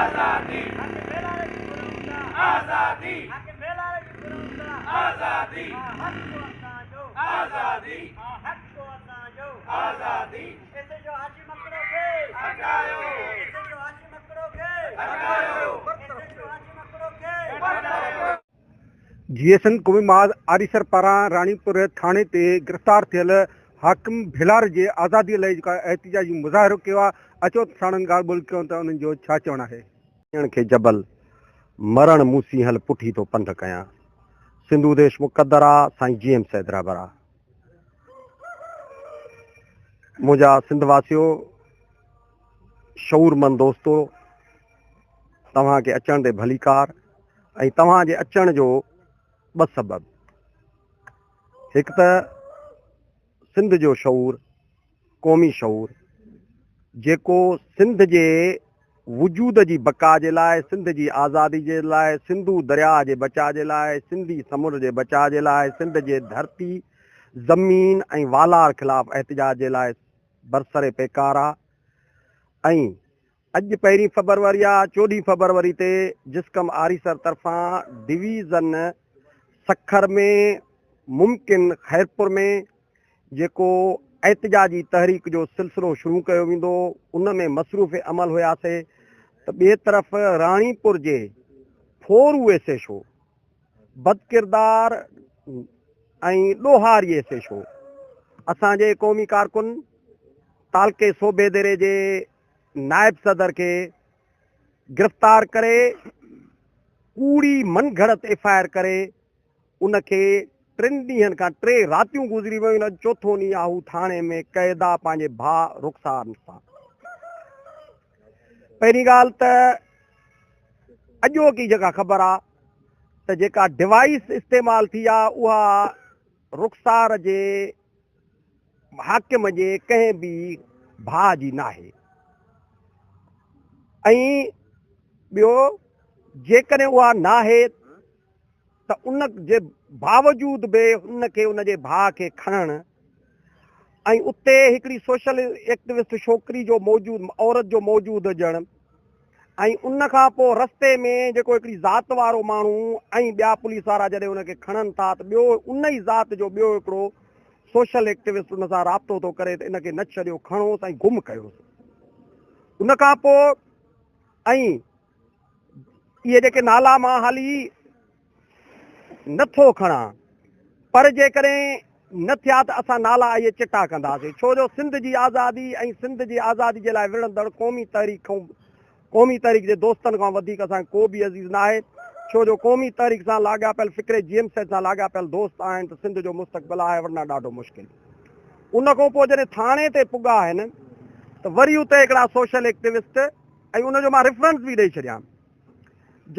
آزادي حاڪم ڀيلار جي گهرون ٿا آزادي حاڪم ڀيلار جي گهرون ٿا آزادي حق اسان جو آزادي حق اسان جو آزادي ايس ايڇ او هاشم هڪڙو کي هٽايو ايس ايڇ او هاشم هڪڙو کي هٽايو ايس ايڇ او هاشم هڪڙو کي هٽايو. جي ايس اين قومي محاذ آريسر پاران راڻيپور ٿاڻي تي گرفتار ٿيل حاڪم ڀيلار جي آزادي لاء جيڪا احتجاجي مظاهرو ڪيو آهي اچو ته ساڻن ڳالهه ٻولهه ڪيون ته انهن جو ڇا چوڻ آهي. پيئڻ کي جبل، مرڻ مون سين هل پٺي ٿو پنڌ ڪيان. سنڌو ديش مقدر آ، سائين جي ايم سيد رهبر آ. منهنجا سنڌ واسيو، شعورمند دوستو، توهان کي اچڻ تي ڀليڪار ۽ توهان جي اچڻ جو ٻه سبب. هڪ ته سنڌ جو شعور، قومي شعور، جيڪو سنڌ جي وجود جي بقا جي لاء، سنڌ جي آزادي جي لاء، سنڌو درياهه جي بچاء جي لاء، سنڌي سمنڊ جي بچاء جي لاء، سنڌ جي ڌرتي، زمين ۽ والار خلاف احتجاج جي لاء برسر پيڪار آ ۽ اڄ پهرين فبروري آ، چوڏهين فبروري تي جسقم آريسر طرفان ڊويزن سکر ۾ ممڪن خيرپور ۾ جيڪو احتجاجي تحريڪ جو سلسلو شروع ڪيو ويندو ان ۾ مصروف عمل هياسي ته ٻئي طرف راڻيپور جي ڦورو ايس ايڇ او بدڪردار ۽ ڏوهاري ايس ايڇ او اسان جي قومي ڪارڪن تعلقي صوبيديري جي نائب صدر کي گرفتار ڪري ڪوڙي من گهڙت ايف I R ڪري ان کي ٽن ڏينهن کان ٽي راتيون گذري ويون اڄ چوٿون ڏينهن آهي هو ٿاڻي ۾ قيد آ پنهنجي ڀاء رخسار سان. پهرين ڳالهه ته اڄوڪي جيڪا خبر آ ته جيڪا ڊوائيس استعمال ٿي آ اها رخسار جي حاڪم جي ڪنهن به ڀاء جي ناهي ۽ ٻيو جيڪڏهن اها ناهي ته ان جي باوجود به ان کي ان جي ڀاء کي کڻڻ ۽ اتي هڪڙي سوشل ايڪٽوسٽ ڇوڪري جو موجود عورت جو موجود هجڻ ۽ ان کان پوء رستي ۾ جيڪو هڪڙي ذات وارو ماڻهو ۽ ٻيا پوليس وارا جڏهن ان کي کڻن ٿا ته ٻيو ان ئي ذات جو ٻيو هڪڙو سوشل ايڪٽوسٽ ان سان رابطو ٿو ڪري ته ان کي نه ڇڏيو کڻوس ۽ گم ڪيوس ان کان پوء ۽ اهي جيڪي نالا مان حالي نه ٿو کڻان پر جيڪڏهن نه ٿيا ته اسان نالا اهي چٽا ڪنداسين ڇو جو سنڌ جي آزادي ۽ سنڌ جي آزادي جي لاء وڙهندڙ قومي تحريڪ قومي تحريڪ جي دوستن کان وڌيڪ اسان کي ڪو به عزيز ناهي ڇو جو قومي تحريڪ سان لاڳاپيل فڪري جي ايم سيد سان لاڳاپيل دوست آهن ته سنڌ جو مستقبل آهي ورنه ڏاڍو مشڪل ان کان پوء جڏهن ٿاڻي تي پڳا آهن ته وري اتي هڪڙا سوشل ايڪٽيوسٽ ۽ ان جو مان ريفرنس به ڏئي ڇڏيان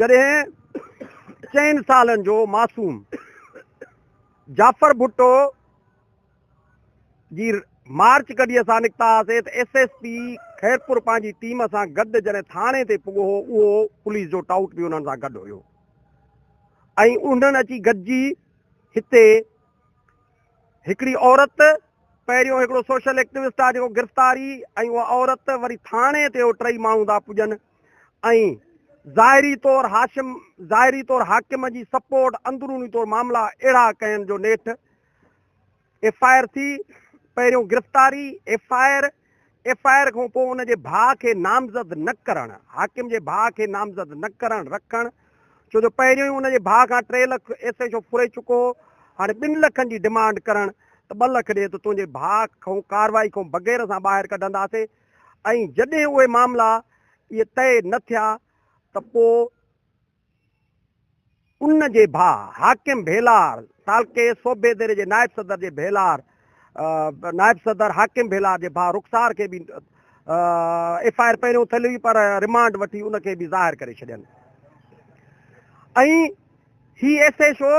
جڏهن چئن سالن جو معصوم جعفر ڀٽو جي مارچ ڪڍي اسان نڪتا هئاسي ته ايس ايس پي خيرپور پنهنجي ٽيم سان گڏ جڏهن ٿاڻي تي پڳو هو اهو پوليس جو ٽائوٽ به انهن سان گڏ هيو ۽ انهن اچي گڏجي هتي هڪڙي عورت پهريون هڪڙو سوشل ايڪٽيوسٽ آهي جيڪو گرفتاري ۽ اها عورت وري ٿاڻي تي اهي ٽئي ماڻهو ٿا پڄن ۽ ظاهري طور هاشم ظاهري طور حاڪم جي سپورٽ اندروني طور معاملا اهڙا ڪين جو نيٺ ايف I R ٿي پهريون گرفتاري F I R F I R کان پوء ان جي ڀاء کي نامزد نه ڪرڻ حاڪم جي ڀاء کي نامزد نه ڪرڻ رکڻ ڇو جو پهريون ئي ان جي ڀاء کان ٽي لک ايس ايڇ او ڦري چڪو هو هاڻي ٻن لکن جي ڊمانڊ ڪرڻ ته ٻه لک ڏي ته تنهنجي ڀاء کان ڪارروائي کان بغير اسان ٻاهر ڪڍنداسي ۽ جڏهن اهي معاملا اهي طئي نه ٿيا ته پوء ان جي ڀاء حاڪم ڀيلار تعلقي صوبيديري جي نائب صدر جي ڀيلار نائب صدر حاڪم ڀيلار جي ڀاء رخسار کي به ايف I R پهريون ٿيل هئي پر رمانڊ وٺي ان کي به ظاهر ڪري ڇڏين ۽ هي ايس ايڇ او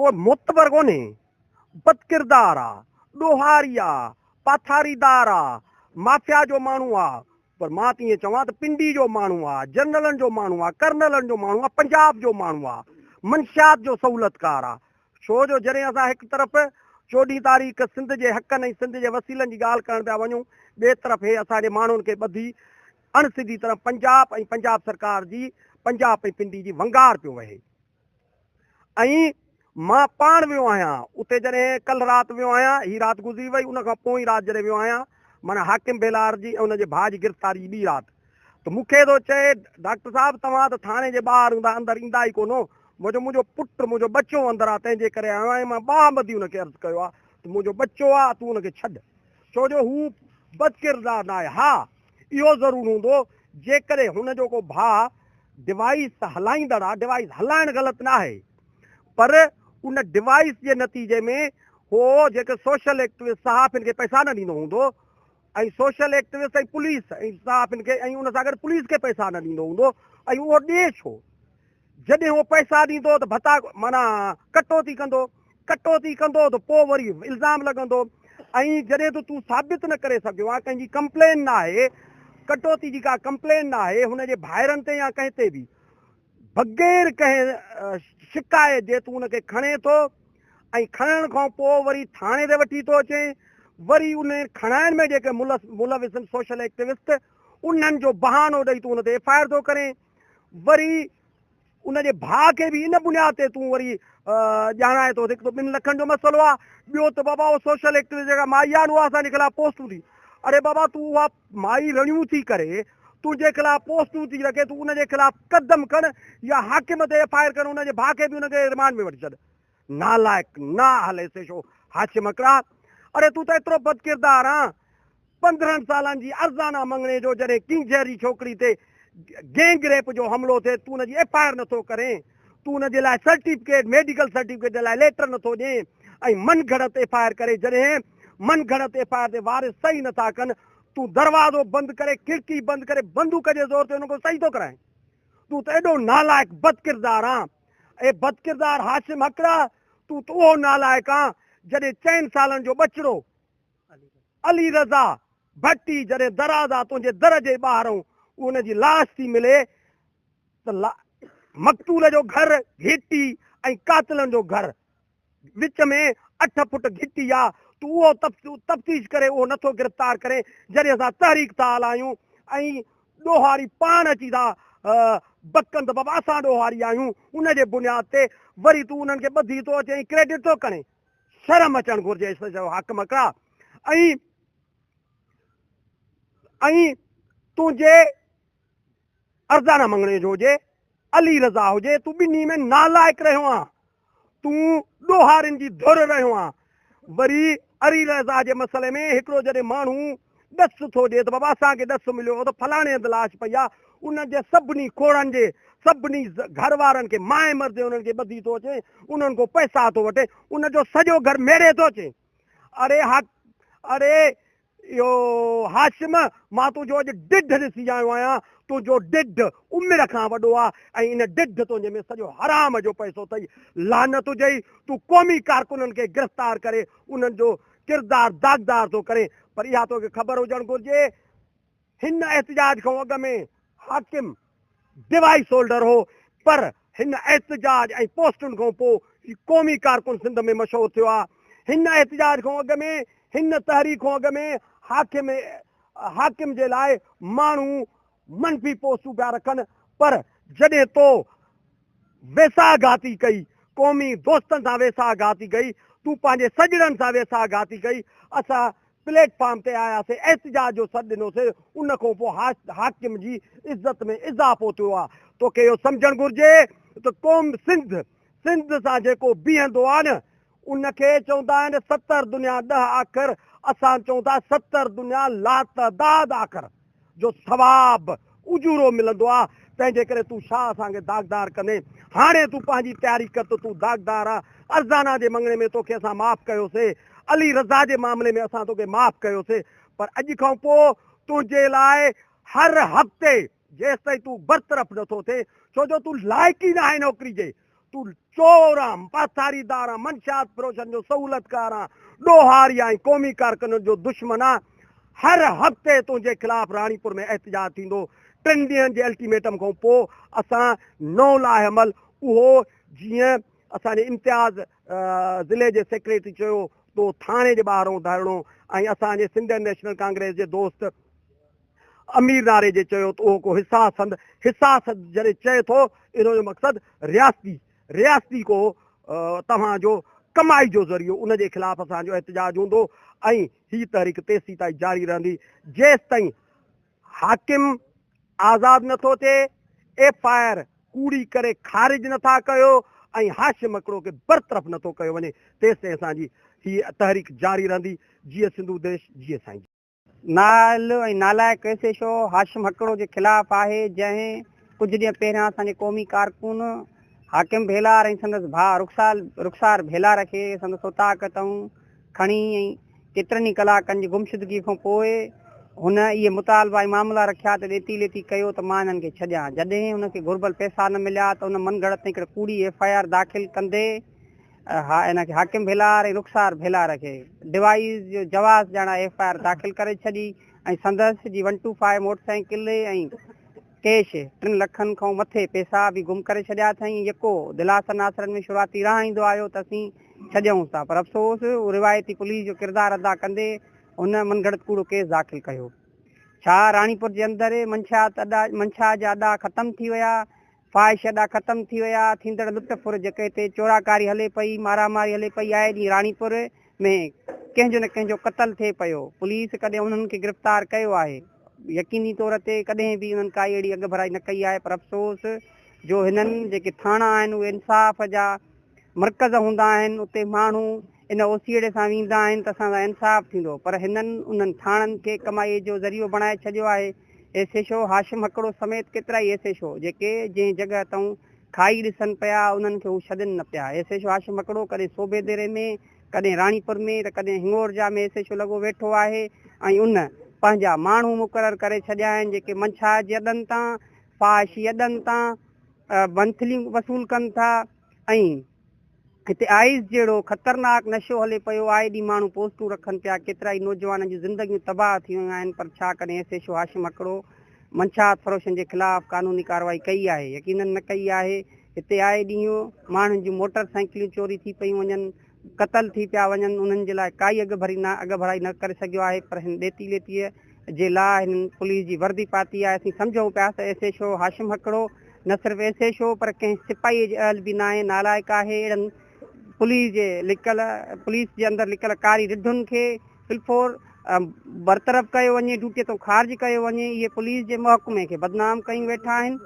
ڪو معتبر ڪونهي بدڪردار آ، ڏوهاري آ، پاٿاريدار آ، مافيا جو ماڻهو آ، پر مان ته ائين چوان ته پنڊي جو ماڻهو آ، جنرلن جو ماڻهو آ، ڪرنلن جو ماڻهو آ، پنجاب جو ماڻهو آ، منشيات جو سهولتڪار آ. ڇو جو جڏهن اسان هڪ طرف چوڏهين تاريخ سنڌ جي حقن ۽ سنڌ جي وسيلن جي ڳالهه ڪرڻ پيا وڃون، ٻئي طرف هي اسان جي ماڻهن کي ٻڌي اڻ سڌي طرح پنجاب ۽ پنجاب سرڪار جي پنجاب ۽ پنڊي جي ونگار پيو وهي ۽ مان پاڻ ويو آهيان اتي جڏهن ڪلهه رات ويو آهيان هي رات گذري وئي ان کان پوئين رات جڏهن ويو آهيان معنيٰ حاڪم ڀيلار جي ۽ ان جي ڀاء جي گرفتاري جي ٻي رات ته مون کي ٿو چئي ڊاڪٽر صاحب توهان ته ٿاڻي جي ٻاهر هوندا اندر ايندا ئي ڪونه مون چيو منهنجو پٽ منهنجو ٻچو اندر آ تنهن جي ڪري آيو آهيان مان ٻانهن ٻڌي ان کي عرض ڪيو آ ته منهنجو ٻچو آ تون ان کي ڇڏ ڇو جو هو بدڪردار ناهي ها اهو ضرور هوندو جيڪڏهن هن جو ڪو ڀاء ڊوائيس هلائيندڙ آ، ڊوائيس هلائڻ غلط ناهي پر ان ڊوائيس جي نتيجي ۾ هو جيڪي سوشل ايڪٽوسٽ صحافين کي پئسا نه ڏيندو هوندو ۽ سوشل ايڪٽوسٽ ۽ پوليس ۽ صحافين کي ۽ ان سان گڏ پوليس کي پئسا نه ڏيندو هوندو ۽ اهو ڏي ڇو؟ جڏهن هو پئسا ڏيندو ته ڀتا معنيٰ ڪٽوتي ڪندو، ڪٽوتي ڪندو ته پوء وري الزام لڳندو ۽ جڏهن ته تون ثابت نه ڪري سگهيو آهين، ڪنهن جي ڪمپلين نه آهي، ڪٽوتي جي ڪا ڪمپلين نه آهي هن جي ڀائرن تي يا ڪنهن تي به، بغير ڪنهن شڪايت جي تون ان کي کڻين ٿو ۽ کڻڻ کان پوء وري ٿاڻي تي وٺي ٿو اچين، وري ان کڻائڻ ۾ جيڪي ملوث آهن سوشل ايڪٽوسٽ انهن جو بهانو ڏئي تون ان تي ايف I R ٿو ڪرين. وري ان جي ڀاء کي به ان بنياد تي تون وري ڄاڻائي ٿو هڪ ته ٻن لکن جو مسئلو آ ٻيو ته بابا اهو سوشل ايڪٽوسٽ جيڪا مائي آ نه اها اسان جي خلاف پوسٽون ٿي اري بابا تون اها مائي رڙيون ٿي ڪري تنهنجي خلاف پوسٽون ٿي رکي تون ان جي خلاف قدم کڻ يا حاڪم تي ايف I R ڪر ان جي ڀاء کي به ان کي رمانڊ ۾ وٺي ڇڏ نالائق نااهل ايس ايڇ او هاشم اڪرا اري تون ته ايترو بدڪردار آن 15 سالن جي ارزانا مڱڻي جو جڏهن ڪينجهر جي ڇوڪري تي گينگ ريپ جو حملو ٿئي تون ان جي ايف I R نٿو ڪرين، تون ان جي لاء سرٽيفڪيٽ ميڊيڪل سرٽيفڪيٽ جي لاء ليٽر نٿو ڏين ۽ من گهڙت ايف I R ڪري جڏهن من گهڙت ايف I R تي وارث صحيح نٿا ڪن تون دروازو بند ڪري کڙڪي بند ڪري بندوق جي زور تي انهن کان صحيح ٿو ڪرائين تون ته ايڏو نالائق بدڪردار آن اي بدڪردار هاشم هڪڙا تون ته اهو نالائق آن جڏهن چئن سالن جو ٻچڙو علي رضا ڀٽي جڏهن درازا تنهنجي در جي ٻاهرئون ان جي لاش ٿي ملي ته مقتول جو گهر گهٽي ۽ قاتلن جو گهر وچ ۾ 8 فٽ گهٽي آ، تون اهو تفتيش ڪري اهو نٿو گرفتار ڪرين، جڏهن اسان تحريڪ ٿا هلايون ۽ ڏوهاري پاڻ اچي ٿا بڪن ته بابا اسان ڏوهاري آهيون، ان جي بنياد تي وري تون انهن کي ٻڌي ٿو اچين ۽ ڪريڊٽ ٿو کڻين. شرم اچڻ گهرجي ايس ايڇ او حاڪم اڪرا ۽ ۽ تنهنجي ارزانا مڱڻي جو هجي علي رضا هجي تون ٻنهي ۾ نالائق رهيو آن تون ڏوهارين جي ڌر رهيو آن وري علي رضا جي مسئلي ۾ هڪڙو جڏهن ماڻهو ڏس ٿو ڏئي ته بابا اسان کي ڏس مليو هو ته فلاڻي هنڌ لاش پئي آ، انهن جي سڀني کوڙن جي سڀني گهر وارن کي مائين مرضي انهن کي ٻڌي ٿو اچي، انهن کان پئسا ٿو وٺي، ان جو سڄو گهر ميڙي ٿو اچي. اڙي ها اڙي اهو هاشم مان تنهنجو اڄ ڊڍ ڏسي آيو آهيان، تنهنجو ڊڍ عمر کان وڏو آ ۽ ان ڊڍ تنهنجي ۾ سڄو حرام جو پئسو اٿئي، لعنت هجئي تون قومي ڪارڪنن کي گرفتار ڪري انهن جو ڪردار داغدار ٿو ڪرين پر اها توکي خبر هجڻ گهرجي هن احتجاج کان اڳ ۾ حاڪم ڊوائيس هولڊر هو پر هن احتجاج ۽ پوسٽن کان پوء هي قومي ڪارڪن سنڌ ۾ مشهور ٿيو آهي هن احتجاج کان اڳ ۾ هن تحريڪ کان اڳ ۾ حاڪم حاڪم جي لاء ماڻهو منفي پوسٽون پيا رکن پر جڏهن تو ويساهه گهاتي ڪئي، قومي دوستن سان ويساهه گهاتي ڪئي، تون پنهنجي سڄڻن سان ويساهه گهاتي ڪئي، اسان پليٽ فارم تي آياسين، احتجاج جو سڏ ڏنوسين، ان کان پوء حاڪم جي عزت ۾ اضافو ٿيو آهي، توکي اهو سمجهڻ گهرجي ته قوم سنڌ، سنڌ سان جيڪو بيهندو آهي نه، ان کي چوندا آهن 70 دنيا 10 آخر، اسان چئون ٿا 70 دنيا لاتعداد آخر جو ثواب اجورو ملندو آ، تنهن جي ڪري تون ڇا اسان کي داغدار ڪندين؟ هاڻي تون پنهنجي تياري ڪر ته تون داغدار آ، ارزانا جي مڱڻي ۾ توکي اسان معاف ڪيوسي، علي رضا جي معاملي ۾ اسان توکي معاف ڪيوسي، پر اڄ کان پوء تنهنجي لاء هر هفتي جيستائين تون برطرف نٿو ٿئين، ڇو جو تون لائق ئي ناهين نوڪري جي، تون چور آن، پاٿاريدار آن، منشيات فروشن جو سهولتڪار آن، ڏوهاري آن ۽ قومي ڪارڪنن جو دشمن آن، هر هفتي تنهنجي خلاف راڻيپور ۾ احتجاج ٿيندو، ٽن ڏينهن جي الٽيميٽم کان پوء اسان نئون لاء عمل اهو جيئن اسان جي امتياز ضلعي جي سيڪريٽري چيو تو ٿاڻي جي ٻاهرون ڌرڻو ۽ اسان جي سنڌ نيشنل ڪانگريس جي دوست امير ناريجي چيو ته اهو ڪو حساس هنڌ، حساس هنڌ جڏهن چئي ٿو ان جو مقصد رياستي، رياستي ڪو توهان جو ڪمائي جو ذريعو، ان جي خلاف اسان جو احتجاج هوندو ۽ هي تحريڪ تيسيتائين جاري رهندي جيستائين حاڪم آزاد نٿو ٿئي، ايف I R ڪوڙي ڪري خارج نٿا ڪيو ۽ هاشم هڪڙو کي برطرف نٿو ڪيو وڃي تيستائين اسان جي هي تحريڪ جاري رهندي. جيئي سنڌو ديش، جيئي سائين جي. نااهل ۽ نالائق S H O Hashim Hakro جي خلاف آهي جنهن ڪجهه ڏينهن پهريان اسان جي قومي ڪارڪن حاڪم ڀيلار ۽ سندس ڀاء رخسار ڀيلار کي سندس اوطاق تان کڻي ۽ ڪيترن ئي ڪلاڪن جي گمشدگي کان پوء هن اهي مطالبا ۽ معاملا رکيا ته ڏيتي ليتي ڪيو ته مان انهن کي ڇڏيان. جڏهن هن کي گهربل پئسا نه مليا ته ان من گهڙت هڪڙي ڪوڙي ايف I R داخل ڪندي هن کي حاڪم ڀيلار ۽ رخسار ڀيلار کي ڊوائيز جو جواز ڄاڻائي ايف I R داخل ڪري ڇڏي ۽ سندس جي one two five motorcycle ۽ cash ٽن لکن کان مٿي پئسا به گم ڪري ڇڏيا اٿائين. يڪو دلاسن آسرن ۾ شروعاتي رهائيندو آيو ته اسين ڇڏيئونس ٿا پر افسوس اهو روايتي پوليس جو ڪردار ادا ڪندي هن من گهڙت ڪوڙو ڪيس داخل ڪيو. ڇا راڻيپور جي اندر منشيات اڏا منشيات جا اڏا ختم ٿي ويا؟ فاحش اڏا ختم ٿي ويا؟ ٿيندڙ لٽ ڦر جيڪي هتي چوراڪاري هلي پئي، مارا ماري هلي پئي آئي ڏينهن راڻيپور ۾ ڪنهن جو نه ڪنهن جو قتل ٿئي پيو. پوليس ڪڏهن انهن کي گرفتار ڪيو آهي؟ يقيني طور تي ڪڏهن به انهن ڪائي اهڙي اڳڀرائي نه ڪئي آهي پر افسوس جو هنن جيڪي ٿاڻا آهن اهي انصاف جا مرڪز هوندا آهن اتي ماڻهو ان اوسيئڙي سان ويندا آهن ته اسان سان انصاف ٿيندو پر هنن انهن ٿاڻن کي ڪمائي جو ذريعو بڻائي ڇڏيو آهي. S H O Hashim Hakro سميت ڪيترائي ايس ايڇ او جيڪي جنهن جڳهه تئون کائي ڏسن پيا انهن کي هو ڇڏين نه پيا. S H O Hashim Hakro ڪڏهن صوڀي ديري ۾ ڪڏهن راڻيپور ۾ ته ڪڏهن هڱورجا ۾ ايس ايڇ او لڳو ويٺو آهي ۽ ان پنهنجا ماڻهو مقرر ڪري ڇڏيا آهن جيڪي منڇار جي اڏن تان، فحاشي اڏن تان منٿليون وصول ڪن ٿا ۽ هتي آئيس جهڙو خطرناڪ نشو هلي پيو، آئي ڏينهن ماڻهو پوسٽون رکن پيا، ڪيترائي نوجوانن جون زندگيون تباهه ٿي ويون آهن پر ڇا ڪڏهن S H O Hashim Hakro منشيات فروشن جي خلاف قانوني ڪارروائي ڪئي آهي؟ يقينن نه ڪئي آهي، هتي آئي ڏينهن ماڻهن جون موٽر سائيڪليون چوري ٿي پيون وڃن، قتل ٿي پيا وڃن، انهن جي لاء ڪائي اڳڀري نه اڳڀرائي نه ڪري سگهيو آهي پر هن ڏيتي ليتيء جي لاء هنن پوليس جي وردي پاتي آهي، اسين سمجهون پيا ته S H O Hashim Hakro نه صرف ايس ايڇ او پر ڪنهن سپاهيء جي اهل به ناهي، نالائق آهي، اهڙن پوليس جي لڪل پوليس جي اندر لڪل ڪاري رڍن کي فلفور برطرف ڪيو وڃي، ڊيوٽيء تان خارج ڪيو وڃي، اهي پوليس جي محڪمي کي بدنام ڪيون ويٺا آهن.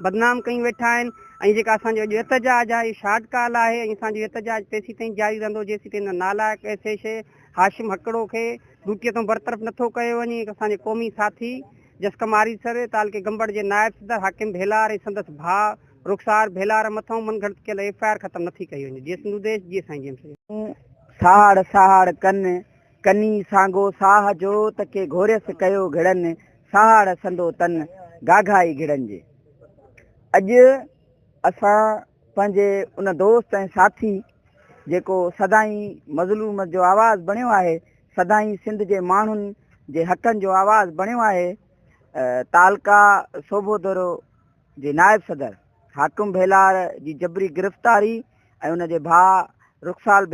بدنام ڪيون ويٺا آهن ۽ جيڪا اسان جو اڄ احتجاج آهي اهو شارٽ ڪال آهي ۽ اسان جو احتجاج تيسين تائين جاري رهندو جيسين تائين ان نالائق ايس ايڇ اي هاشم هڪڙو کي ڊيوٽيء تان برطرف نٿو ڪيو وڃي. اسان جي قومي ساٿي جسقم آريسر تعلقي گمبٽ جي نائب صدر حاڪم ڀيلار ۽ سندس ڀاء رخسار ڀيلار مٿان من گهڙت ڪيل ايف I R ختم نٿي ڪئي وڃي. جيئي سنڌو ديش، جيئي سائين جي ايم سيد. ساهڙ ساهڙ ڪن، ڪني سانگو ساهه جو، ته ڪي گهوريس ڪيو گهڙن، ساهڙ سندو تن، گاگهائي گهڙن جي. اڄ اسان پنهنجي ان دوست ۽ ساٿي جيڪو سدائين مظلوم جو آواز بڻيو آهي، سدائين سنڌ جي ماڻهن جي حقن جو آواز بڻيو آهي، تعلقه سوڀودرو جي نائب صدر حاڪم ڀيلار جي جبري گرفتاري ۽ ان جي ڀاء رخسال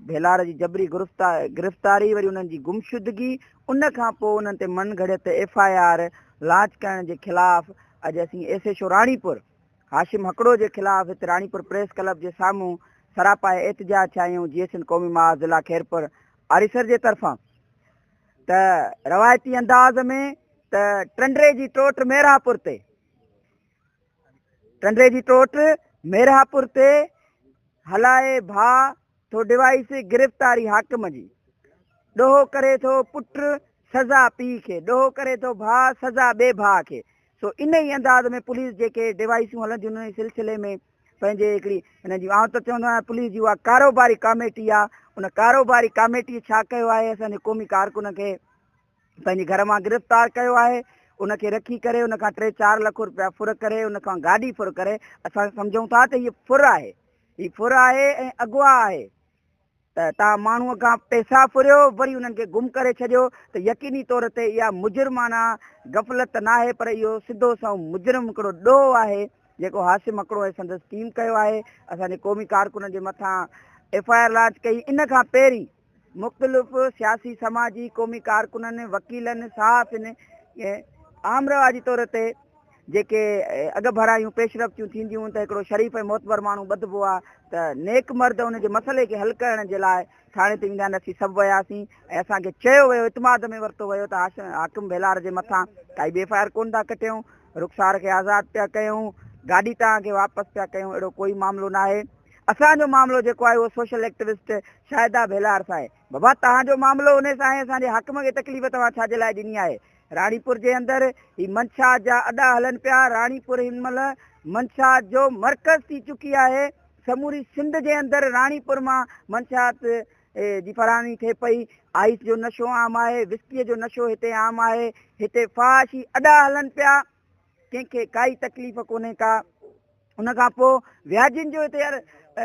ڀيلار جي جبري گرفتاري وري انهن جي گمشدگي ان کان پوء انهن تي من گهڙيت ايف I R launch ڪرڻ جي خلاف اڄ اسين S H O Ranipur Hashim Hakro جي خلاف هت راڻيپور پريس ڪلب جي سامهون سراپا احتجاج ٿيا آهيون جي ايس اين قومي محاذ ضلع خيرپور آريسر جي طرفان ته روايتي انداز ۾ ته ٽنڊي جي ٽوٽ ميرهاپور تي ٽنڊي جي ٽوٽ ميرهاپور تي هلائي ڀاء ٿو ڊوائيس گرفتاري حاڪم جي ڏوهه ڪري ٿو پٽ سزا پيء کي ڏوهه ڪري ٿو ڀاء سزا ٻئي ڀاء کي سو انهي انداز ۾ پوليس جيڪي ڊوائيسون هلنديون انهي سلسلي ۾ پنهنجي هڪڙي هن جي آئون ته چوندو آهيان پوليس جي اها ڪاروباري ڪاميٽي آهي ان ڪاروباري ڪاميٽي ڇا ڪيو آهي اسان جي قومي ڪارڪن کي پنهنجي گهر مان گرفتار ڪيو آهي ان کي رکي ڪري ان کان ٽي چار لک روپيا ڦر ڪري ان کان گاڏي ڦر ڪري اسان سمجهون ٿا ته هي ڦر آهي هي ڦر آهي ۽ اغوا آهي ته تان ماڻهو کان پيسا ڦريو وري انهن کي گم ڪري ڇڏيو ته يقيني طور تي اها مجرمانه غفلت ناهي پر اهو سڌو سنئون مجرم هڪڙو ڏوهه آهي جيڪو هاشم هڪڙو ۽ سندس ٽيم ڪيو آهي اسان جي قومي ڪارڪنن جي مٿان ايف I R launch ڪئي ان کان پهرين مختلف سياسي، سماجي، قومي ڪارڪنن، وڪيلن، صحافين عام رواجي طور تي جيڪي اڳڀرايون پيش رفتيون ٿينديون ته هڪڙو شريف ۽ معتبر ماڻهو ٻڌبو آهي ته نيڪ مرد ان جي مسئلي کي حل ڪرڻ جي لاء ٿاڻي تي ويندا آهن. اسين سڀ وياسين ۽ اسان کي چيو ويو، اعتماد ۾ ورتو ويو ته حاڪم ڀيلار جي مٿان ڪائي به ايف I R ڪونه ٿا ڪٽيون، رخسار کي آزاد پيا ڪيون، گاڏي توهان کي واپس پيا ڪيون، اهڙو ڪوئي معاملو ناهي. اسان جو معاملو جيڪو آهي اهو سوشل ايڪٽوسٽ شاهده ڀيلار سان آهي. بابا توهان جو معاملو انهي سان آهي، اسان جي حاڪم کي تڪليف توهان ڇا جي لاء ڏني آهي؟ راڻيپور جي اندر هي منشيات جا اڏا هلن پيا، راڻيپور هن مهل منشيات جو مرڪز ٿي چڪي آهي، سموري سنڌ جي اندر راڻيپور مان منشيات جي فراهمي ٿئي پئي، آئيس جو نشو عام آهي، وسڪيء جو نشو هتي عام آهي، هتي فحاشي اڏا هلن پيا، ڪنهن کي ڪائي تڪليف ڪونهي ڪا. ان کان پوء وياجين جو هتي يار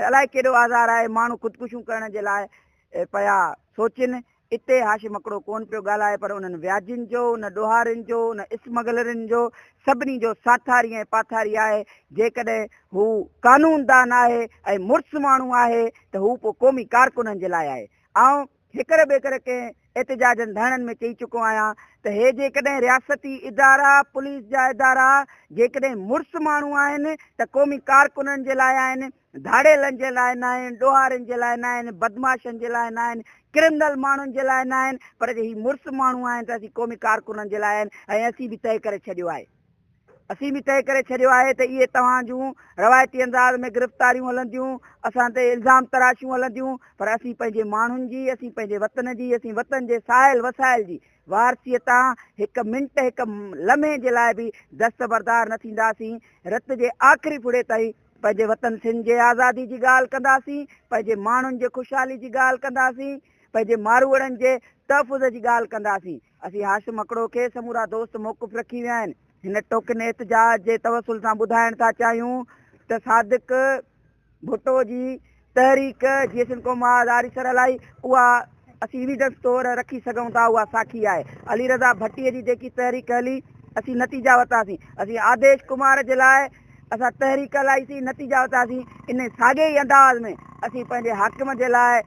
الائي ڪيڏو آزار آهي، ماڻهو خودڪشيون ڪرڻ جي لاء پيا سوچين، اتي هاشم هڪڙو ڪونه پيو ڳالهائي پر انهن وياجين جو، ان ڏوهارين جو، ان اسمگلرن جو، سڀني جو ساٿاري ۽ پاٿاري آهي. جيڪڏهن هو قانوندان آهي ۽ مڙس ماڻهو آهي ته هو پوء قومي ڪارڪنن جي لاء آهي. آئون هيڪر ٻيڪر ڪنهن احتجاجن ڌرڻن ۾ چئي چڪو آهيان ته هي جيڪڏهن رياستي ادارا، پوليس جا ادارا جيڪڏهن مڙس ماڻهو آهن ته قومي ڪارڪنن جي لاء آهن، ڌاڙيلن جي لاء ناهن، ڏوهارين جي لاء ناهن، بدمعاشن جي لاء ناهن، ڪرمنل ماڻهن جي لاء ناهن، پر جي هي مڙس ماڻهو آهن ته اسين قومي ڪارڪنن جي لاء آهن ۽ اسين به طئي ڪري ڇڏيو آهي. اسين به طئي ڪري ڇڏيو آهي ته اهي توهان جون روايتي انداز ۾ گرفتاريون هلنديون، اسان تي الزام تراشيون هلنديون، پر اسين پنهنجي ماڻهن جي، اسين پنهنجي وطن جي، اسين وطن جي ساحل وسائل جي وارثيء تان هڪ منٽ، هڪ لمحي جي لاء به دستبردار نه ٿينداسين. رت جي آخري ڦڙي تائين پنهنجي وطن سنڌ جي آزادي جي ڳالهه ڪنداسين، پنهنجي ماڻهن جي خوشحالي جي ڳالهه ڪنداسين، پنهنجي ماروئڙن جي تحفظ جي ڳالهه ڪنداسين. اسين هاشم هڪڙو کي سمورا دوست موقف رکي ويا آهن. هن ٽوڪن احتجاج جي توسل سان ٻڌائڻ ٿا چاهيون ته صادق ڀٽو جي تحريڪ جيئي سنڌ قوم محاذ آريسر هلائي اها اسين ايويڊنس طور رکي سگهون ٿا اها ساکي آهي. علي رضا ڀٽي جي جيڪي تحريڪ هلي اسين نتيجا ورتاسين. اسين آديش ڪمار جي لاء اسان تحريڪ هلائي سين نتيجا ورتاسين. انهي ساڳئي ئي انداز ۾ اسين پنهنجي حاڪم جي لاء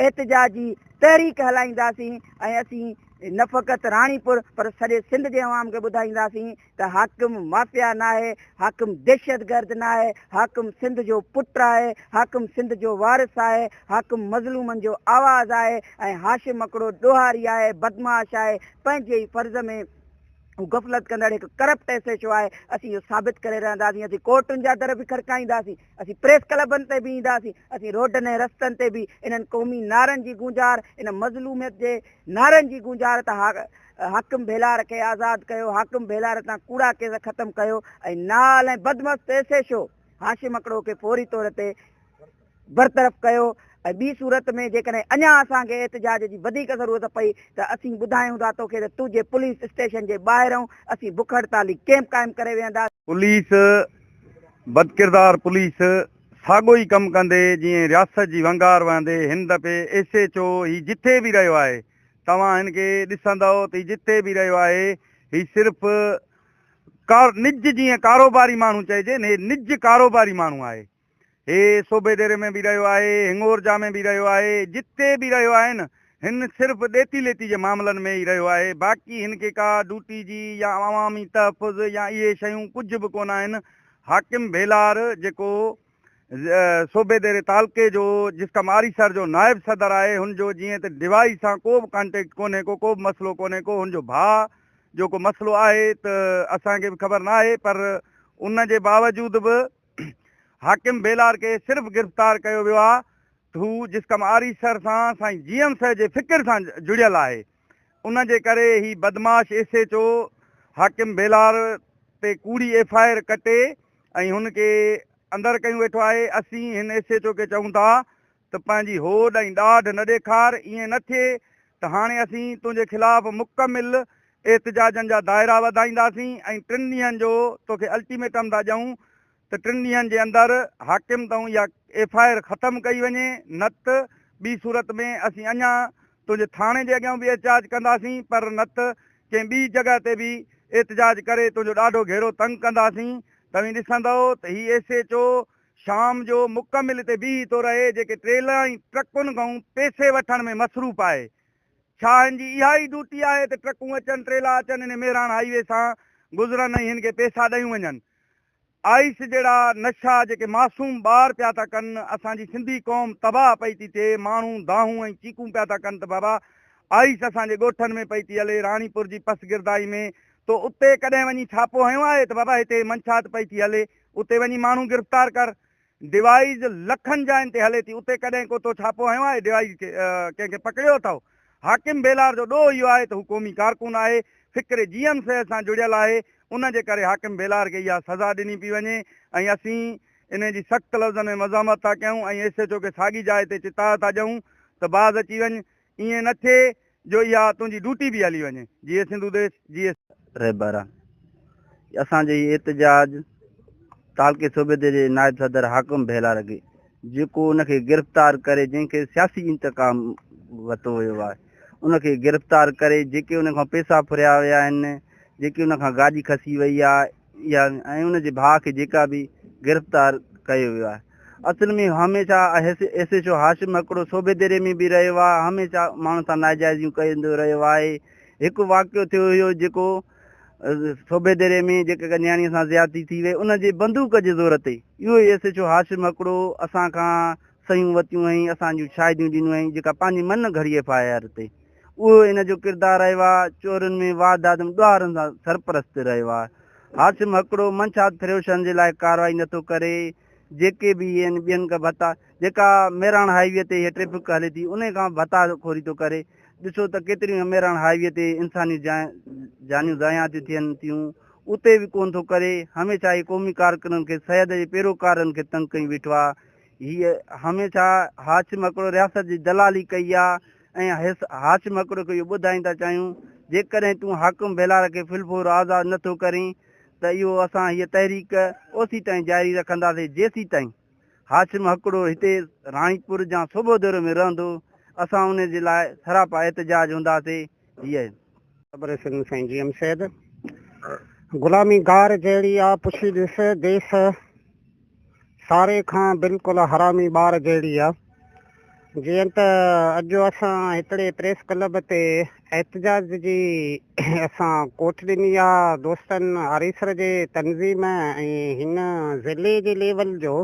احتجاجي تحريڪ هلائينداسين ۽ اسين نه فقط راڻيپور پر سڄي سنڌ جي عوام کي ٻڌائينداسين ته حاڪم مافيا ناهي، حاڪم دهشتگرد ناهي، حاڪم سنڌ جو پٽ آهي، حاڪم سنڌ جو وارث آهي، حاڪم مظلومن جو آواز آهي ۽ هاشم هڪڙو ڏوهاري آهي، بدمعاش آهي، پنهنجي ئي فرض ۾ هو غفلت ڪندڙ هڪ ڪرپٽ ايس ايڇ او آهي، اسين اهو ثابت ڪري رهنداسين، اسين ڪورٽن جا در به کڙڪائينداسين، اسين پريس ڪلبن تي به اينداسين، اسين روڊن ۽ رستن تي به انهن قومي نعرن جي گونجار، ان مظلوميت جي نعرن جي گونجار ته حاڪم ڀيلار کي آزاد ڪيو، حاڪم ڀيلار تان ڪوڙا ڪيس ختم ڪيو ۽ نال ۽ بدمست S H O Hashim Hakro کي فوري طور تي برطرف ڪيو ۽ ٻي صورت ۾ جيڪڏهن اڃا اسان کي احتجاج جي وڌيڪ ضرورت پئي ته اسين ٻڌايون ٿا توکي ته تنهنجي پوليس اسٽيشن جي ٻاهرئون اسين بک هڙتالي ڪيمپ قائم ڪري ويهنداسين. پوليس بدڪردار پوليس ساڳو ئي ڪم ڪندي جيئن رياست جي ونگار وهندي هن دفعي ايس ايڇ او هي جٿي به رهيو آهي توهان هن کي ڏسندؤ ته هي جتي به رهيو آهي هي صرف ڪار نج جيئن ڪاروباري ماڻهو چئجي نه هي نج ڪاروباري ماڻهو آهي هي صوبي ديري ۾ به رهيو آهي هڱورجا ۾ به رهيو آهي جتي به رهيو آهي نه هن صرف ڏيتي ليتي جي معاملن ۾ ئي رهيو آهي باقي هن کي ڪا ڊوٽي جي يا عوامي تحفظ يا اهي شيون ڪجهه به ڪونه آهن حاڪم ڀيلار جيڪو صوبي ديري تعلقي جو جسقم آريسر جو نائب صدر آهي هن جو جيئن ته ڊوائي سان ڪو به ڪانٽيڪٽ ڪونهي ڪو ڪو به مسئلو ڪونهي ڪو هن جو ڀاء جو ڪو مسئلو آهي ته اسان کي به خبر ناهي پر ان جي باوجود به حاڪم بيلار کي صرف گرفتار ڪيو ويو آهي ته هو جسقم آريسر سان سائين جي ايم سيد جي فڪر سان جڙيل آهي ان جي ڪري هي بدمعاش ايس ايڇ او حاڪم ڀيلار تي ڪوڙي ايف I R ڪٽي ۽ هن کي اندر ڪيون ويٺو آهي، اسين هن ايس ايڇ او کي چئون ٿا ته پنهنجي هوڏ ۽ ڏاڍ نه ڏيکار، ائين نه ٿئي ته هاڻي اسين تنهنجي خلاف مڪمل احتجاجن جا دائرا وڌائينداسين ۽ ٽن ڏينهن جو توکي الٽيميٽم ٿا ڏيون ته ٽن ڏينهن جي اندر حاڪم تئون اها ايف I R ختم ڪئي وڃي نه ته ٻي صورت ۾ اسين اڃا تنهنجي ٿاڻي جي اڳيان به احتجاج ڪنداسين پر نه ته ڪنهن ٻي جڳهه تي به احتجاج ڪري تنهنجو ڏاڍو گهيرو تنگ ڪنداسين توهين ڏسندؤ ته هي ايس ايڇ او شام جو مڪمل هتي بيهي ٿو رهي جيڪي ٽريلر ۽ ٽرڪن کان پئسي وٺڻ ۾ مصروف آهي. ڇا هن جي اها ئي ڊيوٽي آهي ته ٽرڪون اچن، ٽريلا اچن ان مهراڻ هائي وي سان گذرن ۽ هن کي پئسا ڏيون وڃن. آئس جهڙا نشا جيڪي معصوم ٻار پيا ٿا ڪن، اسان جي سنڌي قوم تباهه پئي ٿي ٿئي، ماڻهو دانهون ۽ چيڪون پيا ٿا ڪن ته بابا آئس اسان جي ڳوٺن ۾ پئي ٿي هلي، راڻيپور جي پسگردائي ۾ تو اتي ڪڏهن وڃي ڇاپو هنيو آهي ته بابا هتي منشات پئي ٿي هلي، اتي وڃي ماڻهو گرفتار ڪر، ڊوائيز لکن جاين تي هلي ٿي، اتي ڪڏهن ڪو تو ڇاپو هنيو آهي؟ ڊوائيز کي ڪنهن کي پڪڙيو اٿئو؟ حاڪم ڀيلار جو ڏوهه اهو آهي ته هو قومي ڪارڪن آهي، فڪر جي ايم سيد سان جڙيل آهي، ان جي ڪري حاڪم ڀيلار کي اها سزا ڏني پئي وڃي ۽ اسين انهي جي سخت لفظن ۾ مذمت ٿا ڪيون ۽ ايس ايڇ او کي ساڳي جاء تي چتاء ٿا ڏيون ته باز اچي وڃ، ائين نه ٿئي جو اها تنهنجي ڊيوٽي به هلي وڃي. جيئي سنڌو ديس، جيئي. رهبر اسان جو هي احتجاج تعلقي صوبيدي جي نائب صدر حاڪم ڀيلار کي جيڪو ان کي گرفتار ڪري جنهن کي سياسي انتقام ورتو ويو آهي ان کي گرفتار ڪري جيڪي ان کان پيسا ڦريا ويا آهن جيڪي ان کان گاڏي کسي وئي آهي يا ۽ ان جي ڀاء کي جيڪا به گرفتار ڪيو ويو آهي اصل ۾ هميشه S H O Hashim Hakro Sobhodero ۾ به رهيو آهي هميشه ماڻهن سان ناجائزيون ڪندو رهيو آهي هڪ واقعو ٿيو هيو جيڪو صوبيديري ۾ جيڪا هڪ نياڻي سان زيادتي ٿي وئي ان جي بندوق جي زور تي اهو ئي ايس ايڇ او هاشم هڪڙو اسان کان صحيحون ورتيون هئائين اسان جون شاهديون ڏنيون هئائين جيڪا پنهنجي من گهڙي ايف I R تي اهو ان جو ڪردار رهيو آهي چورن ۾ واردات ۾ ڏوهارن سان سرپرست رهيو آهي هاشم هڪڙو منشات فروشن جي لاء ڪارروائي نٿو ڪري جيڪي به آهن ٻين کان ڀتا جيڪا مهراڻ هائي وي تي هي ٽريفڪ هلي ٿي انهي کان ڀتا خوري ٿو ڪري ڏسو ته ڪيتريون مهراڻ هائي وي تي انساني جانيون ضايع ٿيون ٿين ٿيون اتي به ڪونه ٿو ڪري هميشه هي قومي ڪارڪنن کي سيد جي پيروڪارن کي تنگ ڪيون ويٺو آ هي هميشه هاشم هڪڙو رياست جي دلالي ڪئي آ ۽ هاشم هڪڙو کي اهو ٻڌائين ٿا چاهيون جيڪڏهن تون حاڪم ڀيلار کي في الفور آزاد نٿو ڪرين ته اهو اسان هيء تحريڪ اوسيتائين جاري رکنداسين جيسيتائين هاشم هڪڙو هتي راڻيپور جا صوڀوديرو ۾ رهندو، اسان ان جي لاء سراپا احتجاج هونداسين. هيء. خبر سنڌ سائين جي ايم سيد غلامي گار جهڙي آ پڇي ڏس ديس ساري کان بلڪل حرامي ٻار جهڙي آ. جيئن ته اڄ اسان هتڙي پريس ڪلب تي احتجاج جي اسان ڪوٺ ڏني آ دوستن آريسر جي تنظيم ۽ هن ضلعي جي ليول جو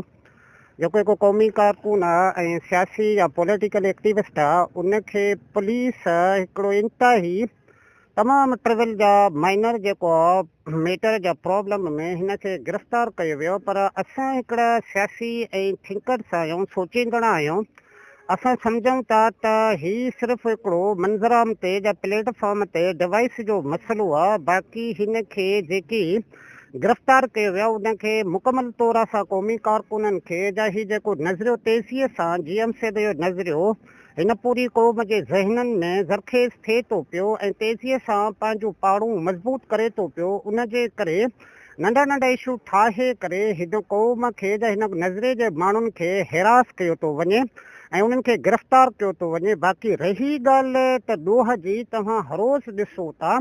جيڪو هڪ قومي ڪارڪن آ ۽ سياسي يا پوليٽيڪل ايڪٽيوسٽ آ ان کي پوليس هڪڙو انتهائي تمام ٽريول جا مائنر جيڪو آ ميٽر جا پرابلم ۾ هن کي گرفتار ڪيو ويو پر اسان هڪڙا سياسي ۽ ٿنڪرس آهيون سوچيندڙ آهيون اسان سمجهون ٿا ته هي صرف هڪڙو منظرعام تي جا پليٽ فارم تي ڊوائيس جو مسئلو آ باقي هن کي جيڪي گرفتار ڪيو ويو ان کي مڪمل طور اسان قومي ڪارڪنن کي جا هي جيڪو نظريو تيزي سان جي ايم سيد جو نظريو هن پوري قوم جي ذهنن ۾ زرخيز ٿئي ٿو پيو ۽ تيزيء سان پنهنجون پاڙون مضبوط ڪري ٿو پيو، ان جي ڪري ننڍا ننڍا اشو ٺاهي ڪري هن قوم کي يا هن نظريي جي ماڻهن کي هيراس ڪيو ٿو وڃي ۽ انهن کي گرفتار ڪيو ٿو وڃي. باقي رهي ڳالهه ته ڏوهه جي، توهان هروز ڏسو ٿا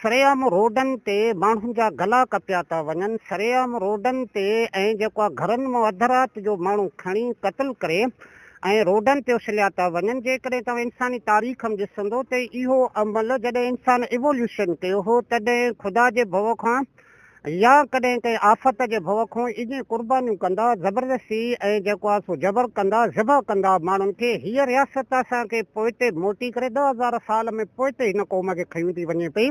سرعام روڊن تي ماڻهن جا گلا ڪپيا ٿا وڃن، سرعام روڊن تي ۽ جيڪو آهي گهرن مان اڌ رات جو ماڻهو کڻي قتل ڪري ۽ روڊن تي اڇليا ٿا وڃن، جيڪڏهن توهان انساني تاريخ م ڏسندو ته اهو عمل جڏهن انسان ايووليوشن ڪيو هو تڏهن خدا جي ڀؤ کان يا ڪڏهن ڪنهن آفت جي ڀؤ کان ائين قربانيون ڪندا، زبردستي ۽ جيڪو آهي سو جبر ڪندا، ذبح ڪندا ماڻهن کي. هيء رياست اسان کي پوئتي موٽي ڪري 10,000 سال ۾ پوئتي هن قوم کي کنيون ٿي وڃي پئي.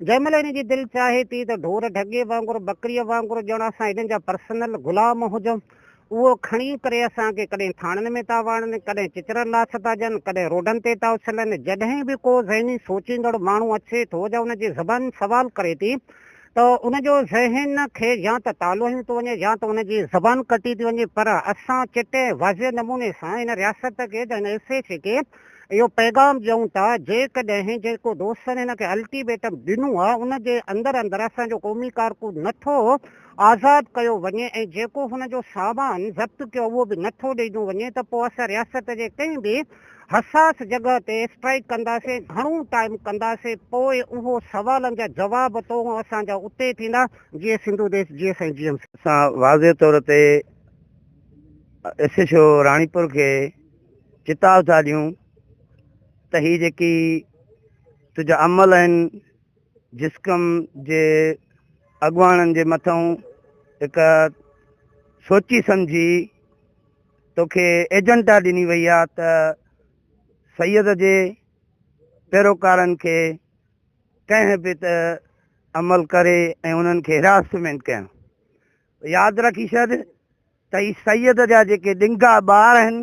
جنهن مهل هن جي دل چاهي ٿي ته ڍور ڍڳي وانگر، ٻڪريء وانگر ڄڻ اسان هنن جا پرسنل غلام هجون. اهو کڻي ڪري اسان کي ڪڏهن ٿاڻن ۾ ٿا واڻن، ڪڏهن چچرن لاش ٿا ڏين، ڪڏهن روڊن تي ٿا اڇلن. جڏهن به ڪو ذهني سوچيندڙ ماڻهو اچي ٿو يا ان جي زبان سوال ڪري ٿي ته ان جو ذهن کي يا ته تالو هنيو ٿو وڃي يا ته ان جي زبان ڪٽي ٿي وڃي پر اسان چٽي ۽ واضح نموني سان هن رياست کي يا هن ايس ايڇ اي کي اهو پيغام ڏيون ٿا جيڪڏهن جيڪو دوستن هن کي الٽيميٽم ڏنو آهي ان جي اندر اندر اسان جو قومي ڪارڪن نٿو آزاد ڪيو وڃي ۽ جيڪو هن جو سامان ضبط ڪيو اهو به نٿو ڏنو وڃي ته پوء اسان رياست جي ڪنهن به حساس جڳهه تي اسٽرائيڪ ڪنداسين، گهڻو ٽائيم ڪنداسين، پوء اهو سوالن جا جواب تو ۽ اسان جا اتي ٿيندا. جيئي سنڌو ديس، جيئي سائين جي ايم سيد. اسان واضح طور تي ايس ايڇ او راڻيپور کي چتاء ٿا ڏيون ته هي جيڪي تنهنجا عمل آهن جسقم جي اڳواڻن جي مٿئون هڪ سوچي سمجهي توکي ايجنڊا ڏني وئي آهي ته سيد جي پيروڪارن کي ڪنهن به ته عمل ڪري ۽ انهن کي هراسمينٽ ڪيان. ياد رکي ڇڏ ته هي سيد جا جيڪي ڏنگا ٻار آهن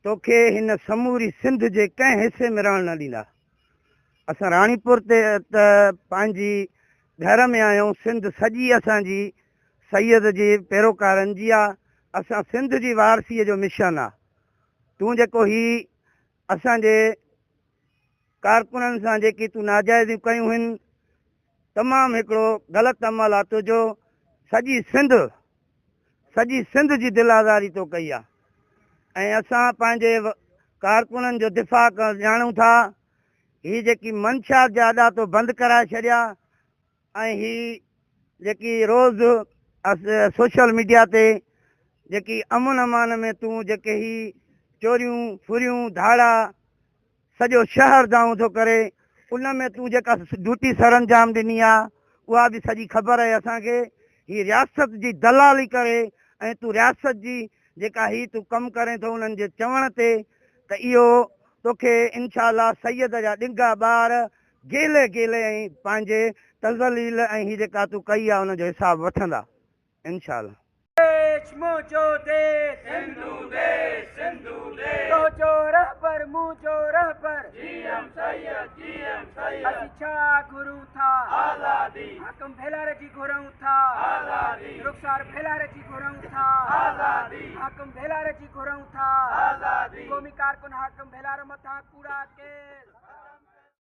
توکي هن سموري سنڌ جي ڪنهن حصي ۾ رهڻ نه ڏيندا. اسان راڻيپور تي ته پنهنجي گهر ۾ آهيون، سنڌ سڄي اسان جي سيد جي پيروڪارن جي آ، اسان سنڌ جي وارثيء جو مشن آ. تون جيڪو هي اسان جي ڪارڪنن سان جيڪي تون ناجائزيون ڪيون هن، تمام هڪڙو غلط عمل آ تنهنجو، سڄي سنڌ سڄي سنڌ جي دل آزاري تو ڪئي آ ۽ اسان پنهنجي ڪارڪنن جو دفاع ڪرڻ ڄاڻون ٿا. هي جيڪي منشيات جا اڏا تو بند ڪرائي ڇڏيا ۽ هي جيڪي روز سوشل ميڊيا تي جيڪي امن امان ۾ تون جيڪي هي چوريون ڦريون ڌاڙا سڄو شهر دانهون ٿو ڪري ان ۾ تون جيڪا ڊيوٽي سرانجام ڏني آ اها به سڄي خبر آهي اسان کي. هي رياست جي دلالي ڪري ۽ تون رياست جي جيڪا هي تون ڪم ڪرين ٿو انهن جي چوڻ تي ته اهو توکي انشاء الله سيد جا ڏنگا ٻار گيلي گيلي ۽ پنهنجي تذليل ۽ هي جيڪا تون ڪئي آ ان جو حساب وٺندا انشاء الله. ديش منهنجو ديس سنڌو ديس سنڌو ديس تنهنجو رهبر منهنجو رهبر جي ايم سيد جي ايم سيد اسين ڇا گهرون ٿا آزادي حاڪم ڀيلار جي گهرون ٿا آزادي رخسار ڀيلار جي گهرون ٿا آزادي حاڪم ڀيلار جي گهرون ٿا آزادي قومي ڪارڪن حاڪم ڀيلار مٿان ڪوڙا ڪيس.